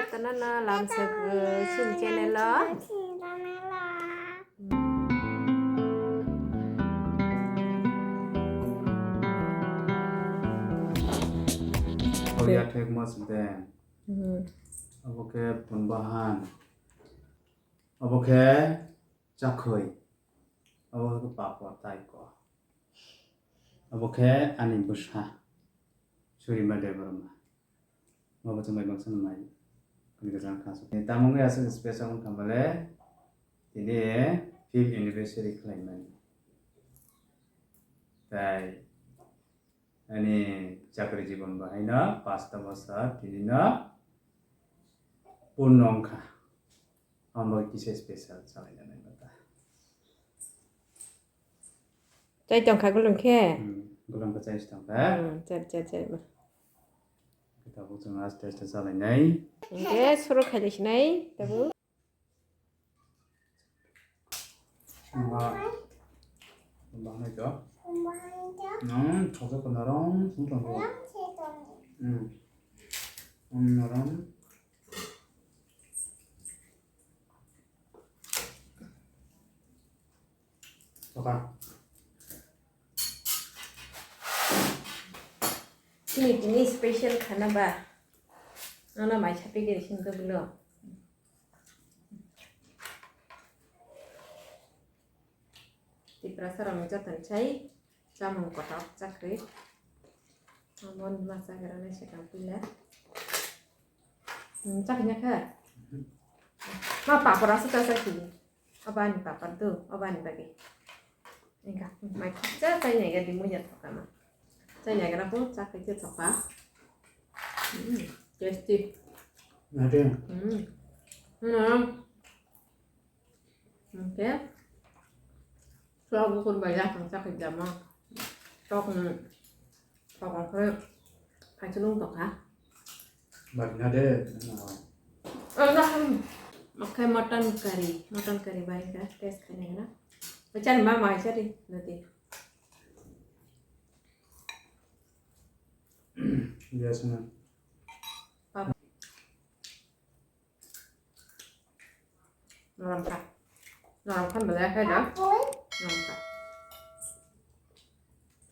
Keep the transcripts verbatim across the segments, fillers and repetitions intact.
Tana na lamsok, eh, sin channel o. Oya thek mas ben. Hmm. Abo khe pun bahan. Abo khe chakhoi. Abo khe papor tai ko. Abo khe ani bwsa. Surima Debbarma. Obo chwng bai baksa no mai. Kuni kwchang kha su. Tamo wngwi aswk special wngkha male. Tini fifth anniversary khlai mani. Tai ani chakri jibon bo haino pasta bosor tini no purno wngkha. Omo kisa special chalaina nai bata. Chai tongkha gulung khe? Hmm, gulung khe chai tongkha. Hmm, chai, chai, chai ma. Tabuk chwng aste aste chalainai. Hingke suru khailaisinai tabuk. Wah. Wah nai to. Hmm, thokjak ko norong sung tongo. Hmm. Hmm, norong. Toka. Chini tini special khana ba. Nono mai sapi giri sing keblo. Tiprasa rok ni joto ni sai chamung kotor chakri. Amo ni ma chagra nai sekang puila. Hmm, chakri nya kha? Ma papor aswk ta chakri. Obo ani papar do, obo ani bagwi. Engka, mai khakcha chai naiga di muya thoka ma. Chai naiga bo cha khai khe thoka. Mm, tasty. Nade? Mm. Mm. Okay. Chwla bukur bai ya thang cha khai jama. Tok ni. Tokong khe phaicholung tokha. Barina de, no. Oh, no. Oke, mutton curry. Mutton curry bai ka test khaina na. Chan ma mai chari nati. Yes, ma'am. Pap- Norom kha. Norom kha belai khe da. Norom kha.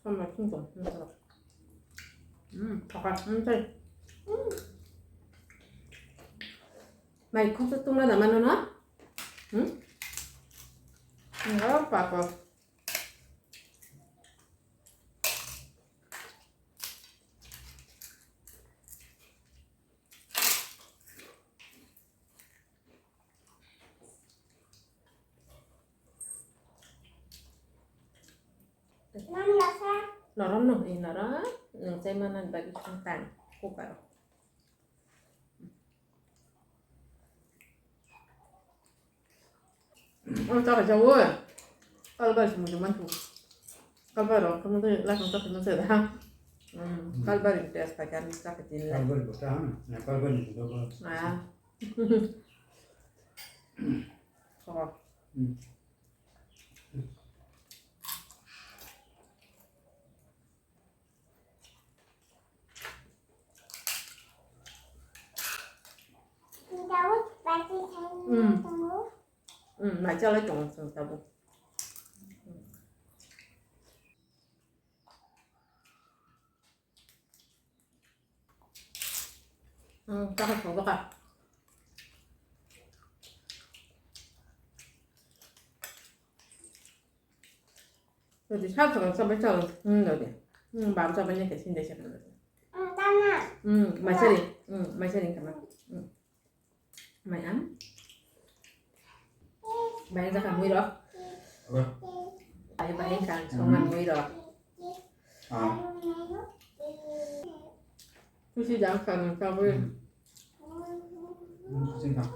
Sama sung tong. Hmm, thokar. Hmm, sai. Hmm. Mai khoksa tungna da mano na? Hmm? Norom papa. Norom no, eh, norom, nung chai manani bagwi song tang, cooker o. Ang chakha chawi. Kalbai se muchung manthu. Kalbai rok kamo tei lakang chakha no se da. Hmm, kalbai ni test paikha ni chakha tin le. Kalbai bo ta, na kalbai ni bo. Ah. Oh. Hmm. Hmm. Hmm, mai chalai tongo chwng tabuk. Hmm, chakha song bwkha. Dodi sak sak chabai chalo. Hmm, dodi. Hmm, bam chabai ne kesin de chakha dodi. Hmm, mai sari. Hmm, mai sari kama. Hmm. Mai ang. Mai ang jaka mui rok. Apa? Mai, mai ang kan songan mui rok. Ah. Kusi jang kan chabai. Hmm. Hmm, kusi kan.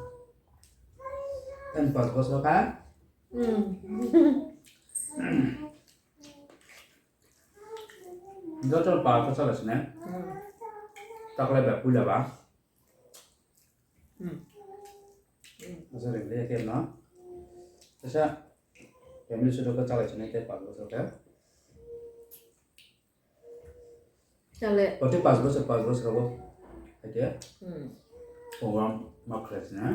Kan pas bos kan? Hmm. Joto pa ko sala sine. Hmm. Takle ba pula ba. Hmm. Asa re le ke na. Asa family sudo ko chala sine ke pa ko ke. Chale. Pati pas bosor, pas bosor abo. Aja. Hmm. Obo ma khlai sini.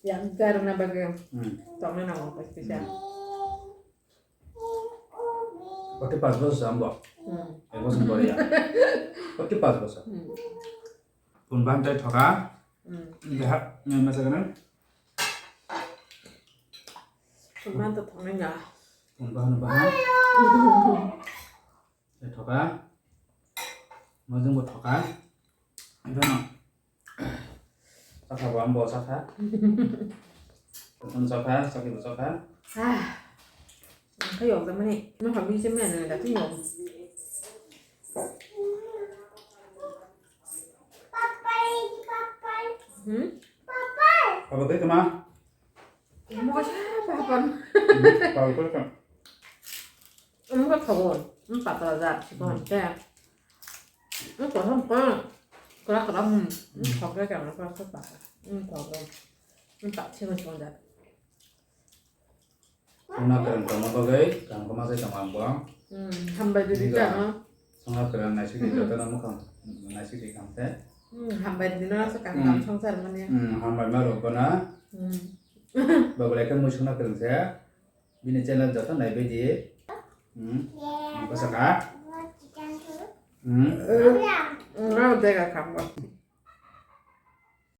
Yang garna bagwi Hmm. tongna nango kaisa. Hmm. Forty paanch bosor sa ambo. Hmm. Ek bosor pore ya. Forty paanch bosor. Hmm. Pun ban tai thoka. Hmm. Deha, ni masa kana? Pun ban to thongna ya. Pun ban ban. Thoka. Majung bo thoka. Iphano. Chakha bo ambo chakha. Kothom chakha, chakhi bo chakha. Ah. Ang khayo, tamani. Ano kami se men da tingo. Hmm? Abo tei tama? Mokhe sa pahapon. Pahapon ka. Mokhe thogo. Patla jat sikon te. Kothom ko. Kra kra hmm. Thokre ka kra kra pa. Thogo. Patla sikon sikon jat. Songna kwrwng tongma bagwi kaham khe ma sai tongo ang bo. Hmm, hambai di Nini tamo. Songna kwrwng naisik di jotono mukhang naisik di khamkhe. Hmm, hambai di no so kaham Hmm. Songchar mani. Hmm, hambai ma rok bono. Hmm. Bagulai khe mui songna kwrwng se. Bini channel joto naibai di. Hmm. Ang bwsaka. Hmm. Hmm, no dega khambo.